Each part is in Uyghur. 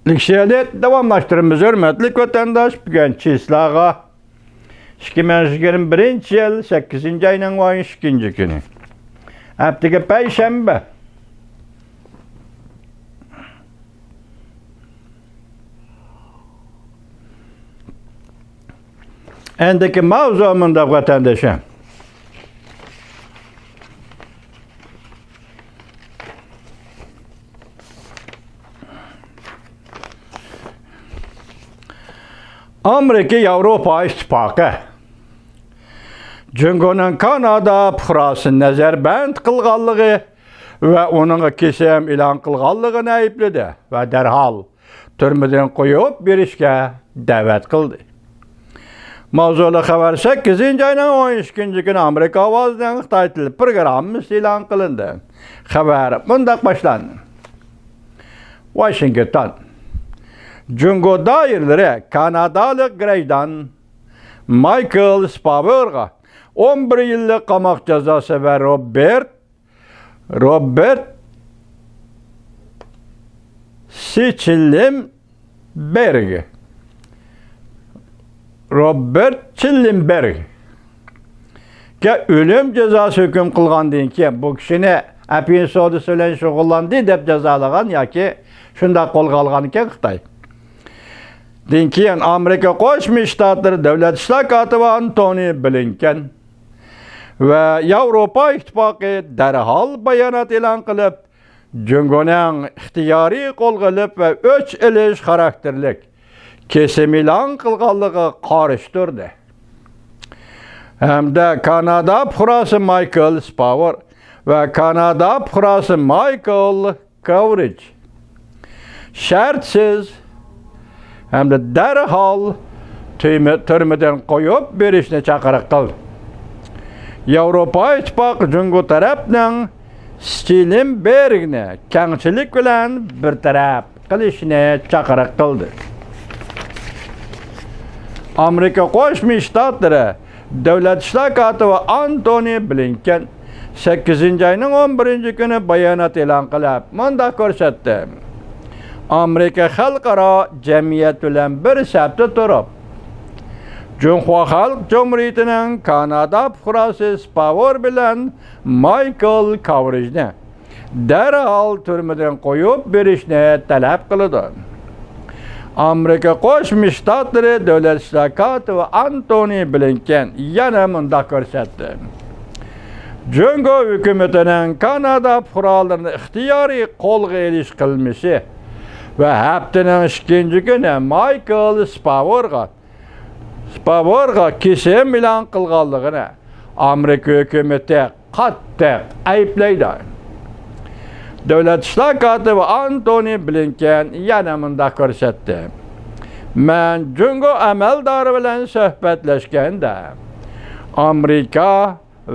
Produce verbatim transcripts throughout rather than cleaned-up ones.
لېكسىيەنى داۋاملاشتۇرىمىز، ھۆرمەتلىك ۋەتەنداش. بۈگۈن چىسلاغا ئىككى مىڭ يىگىرمە بىرىنچى يىل سەككىزىنچى ئاينىڭ ئون ئىككىنچى كۈنى. ھەپتىگە پەيشەنبە. ئەندىكى ماۋزۇ مۇنداق، ۋەتەندىشىم. ئامېرىكا ياۋروپا ئىتتىپاقى جۇڭگونىڭ كانادا پۇقراسىنى نەزەربەند قىلغانلىقى ۋە ئۇنىڭغا كېسىم ئېلان قىلغانلىقىنى ئەيىبلىدى ۋە دەرھال تۈرمىدىن قويۇپ بېرىشكە دەۋەت قىلدى. ماۋزۇلۇق خەۋەر سەككىزىنچى ئاينىڭ ئون ئىككىنچى كۈنى ئامېرىكا ئاۋازىنىڭ خىتاي تىل پروگراممىسى ئېلان قىلىندى. خەۋەر مۇنداق باشلاندى. ۋاشىنگتون. جۇڭگو دائىرىلىرى كانادالىق گىرەجدان مايكل سپاۋېرغا ئون بىر يىللىق قاماق جازاسى ۋە روبېرت روبېرت سىچىلىمبېرگ، روبېرت چىلىمبېرگكە ئۆلۈم جازاسى ھۆكۈم قىلغاندىن كېيىن، بۇ كىشىنى ئەپىيان سودىسى بىلەن شۇغۇللاندى دەپ جازالىغان ياكى شۇنداق قولغا ئالغانىكەن خىتاي. دىن كېيىن ئامېرىكا قوشما شتاتلىرى دۆلەت ئىشلار كاتىپى ئانتونى بلىنكېن ۋە ياۋروپا ئىتتىپاقى دەرھال بايانات ئېلان قىلىپ، جۇڭگونىڭ ئىختىيارىي قولغا ئېلىپ ۋە ئۆچ ئېلىش خاراكتېرلىك كېسىم ئېلان قىلغانلىقىغا قارشى تۇردى. ھەمدە كانادا پۇقراسى مايكل سپاۋېر ۋە كانادا پۇقراسى مايكل كاۋرىج شەرتسىز ھەمدە دەرھال تۈرمە-، تۈرمىدىن قويۇپ بېرىشنى چاقىرىق قىلدى. ياۋروپا ئىتتىپاقى جۇڭگو تەرەپنىڭ ستېلېنبېرگنى كەڭچىلىك بىلەن بىر تەرەپ قىلىشنى چاقىرىق قىلدى. ئامېرىكا قوشما شتاتلىرى دۆلەت ئىشلار كاتىپى ئانتونى بلىنكېن سەككىزىنچى ئاينىڭ ئون بىرىنچى كۈنى بايانات ئېلان قىلىپ، مۇنداق كۆرسەتتى: ئامېرىكا خەلقئارا جەمئىيەت بىلەن بىر سەپتە تۇرۇپ، جۇڭخۇا خەلق جۇمھۇرىيىتىنىڭ كانادا پۇقراسى سپاۋېر بىلەن مايكل كاۋرىجنى دەرھال تۈرمىدىن قويۇپ بېرىشنى تەلەپ قىلىدۇ. ئامېرىكا قوشما شتاتلىرى دۆلەت ئىشلار كاتىپى ئانتونى بلىنكېن يەنە مۇنداق كۆرسەتتى: جۇڭگو ھۆكۈمىتىنىڭ كانادا پۇقرالىرىنى ئىختىيارىي قولغا ئېلىش قىلمىشى ۋە ھەپتىنىڭ ئىككىنچى كۈنى مايكل سپاۋېرغا سپاۋېرغا كېسىم ئېلان قىلغانلىقىنى ئامېرىكا ھۆكۈمىتى قاتتىق ئەيىبلەيدۇ. دۆلەت ئىشلار كاتىپى ئانتونى بلىنكېن يەنە مۇنداق كۆرسەتتى: مەن جۇڭگو ئەمەلدارى بىلەن سۆھبەتلەشكەندە، ئامېرىكا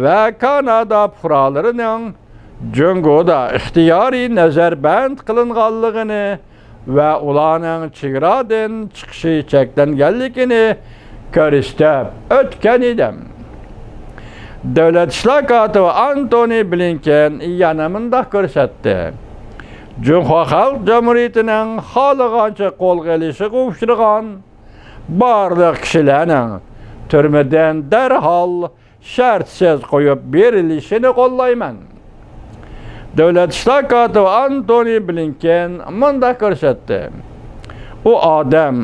ۋە كانادا پۇقرالىرىنىڭ جۇڭگودا ئىختىيارىي نەزەربەند قىلىنغانلىقىنى ۋە ئۇلارنىڭ چېگرادىن چىقىشى چەكلەنگەنلىكىنى كۆرسىتىپ ئۆتكەن ئىدىم. دۆلەت ئىشلار كاتىپى ئانتونى بلىنكېن يەنە مۇنداق كۆرسەتتى: جۇڭخۇا خەلق جۇمھۇرىيىتىنىڭ خالىغانچە قولغا ئېلىشىغا ئۇچرىغان بارلىق كىشىلەرنىڭ تۈرمىدىن دەرھال شەرتسىز قويۇپ بېرىلىشىنى قوللايمەن. دۆلەت ئىشلار كاتىپى ئانتونى بلىنكېن مۇنداق كۆرسەتتى: ئۇ ئادەم،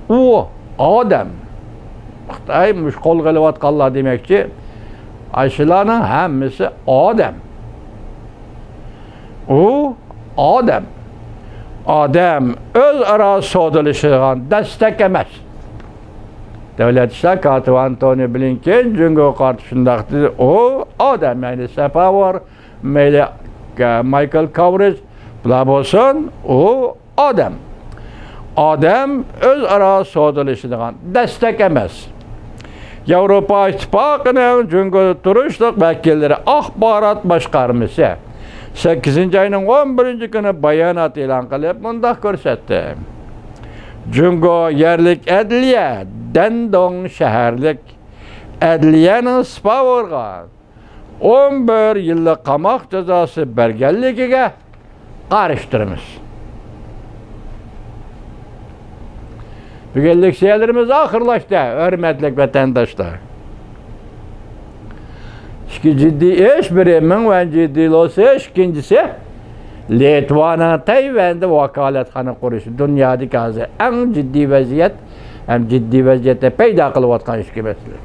ئۇ ئادەم. خىتاي مۇشۇ قولغا ئېلىۋاتقانلار دېمەكچى، ئاشۇلارنىڭ ھەممىسى ئادەم. ئۇ ئادەم. ئادەم ئۆزئارا سودىلىشىدىغان دەستەك ئەمەس. دۆلەت ئىشلار كاتىپى ئانتونى بلىنكېن جۇڭگوغا قارىتا شۇنداق دېدى: ئۇ ئادەم، مەيلى سەپاۋېر، مەيلى، ئە، مايكل كاۋرىج، بۇلار بولسۇن، ئۇ ئادەم. ئادەم ئۆزئارا سودىلىشىدىغان دەستەك ئەمەس. ياۋروپا ئىتتىپاقىنىڭ جۇڭگودا تۇرۇشلۇق ۋەكىللىرى ئاخبارات باشقارمىسى سەككىزىنچى ئاينىڭ ئون بىرىنچى كۈنى بايانات ئېلان قىلىپ، مۇنداق كۆرسەتتى: جۇڭگو يەرلىك ئەدلىيە دەندۇڭ شەھەرلىك ئەدلىيەنىڭ سپاۋېرغا ئون بىر يىللىق قاماق جازاسى بەرگەنلىكىگە قارشى تۇرىمىز. بۈگۈنلۈك شېئىرلىرىمىز ئاخىرلاشتى، ھۆرمەتلىك ۋەتەنداشلار. ئىككى جىددىي ئىش، بىرى مىڭۋەن جىددىي لوسى، ئىككىنچىسى لىتۋانىڭ تەيۋەندە ۋاكالەتخانا قۇرۇشى. دۇنيادىكى ھازىر ئەڭ جىددىي ۋەزىيەت ھەم جىددىي ۋەزىيەتنى پەيدا قىلىۋاتقان ئىككى مەسىلە.